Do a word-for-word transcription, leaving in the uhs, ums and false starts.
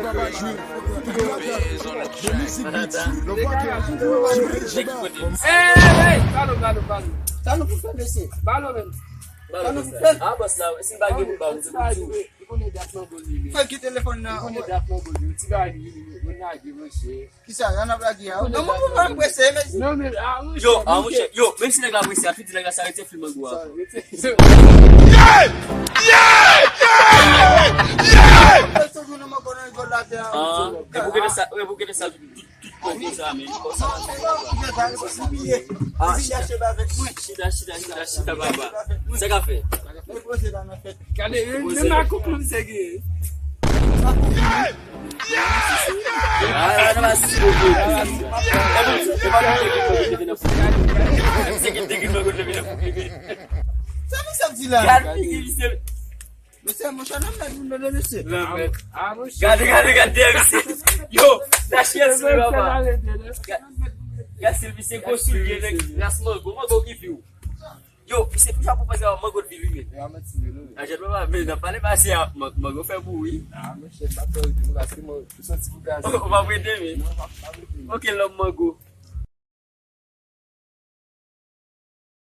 Hey, hey, balo, balo, balo. Sa nou pou fè, mesye? Balo, menm. Sa nou pou fè? Ah, bòs la, si m pa gen pou ba ou, se pou tou. Ou konnen dat mango li, li. Fè ki telefòn nan? Ou konnen dat mango li. Ti bagay li, li, li, li lage, monchè. Kisa, y an ap lage a? Non, mwen pa prese, mesye. Non, men, ah, monchè, yo, ah, monchè, yo, menm si nèg la prese, a tou di nèg la sa rete fil mango a. Sa rete. Yeah! Yeah! Yeah! Yeah! Fè toujou nan mango nan rigòl la tè a. Ah, e pou gade sa, e pou gade sa, tout, tout, tout mango sa, men, konsa. Ah, chita, chita, chita, chita, papa. Sa ka fè? Gade, menm a koup misye gen. Ah, nan masi, ok. Se ki te gen nan kote vin nan. Sa misye ap di la? Gade figi misye. Mesye, monchè, nan mèd moun nan, mesye. Nan mèd. Ah, monchè. Gade, gade, gade, misye. Yo, sa chèz sou yo, papa. Gade, gade, misye gwo soulye, nèg, ras mango, mango ki viw. Yo, misye toujou ap panse a mango dvin wi, men. A jèt papa, men nan pale pase a, man- mango fè bou wi. Ah, monchè, m pa t fè rete non, paske mwen, m santi pou gaze. Ou pa prete, men. Non, m pa, m pa prete. Ok, lòm mango.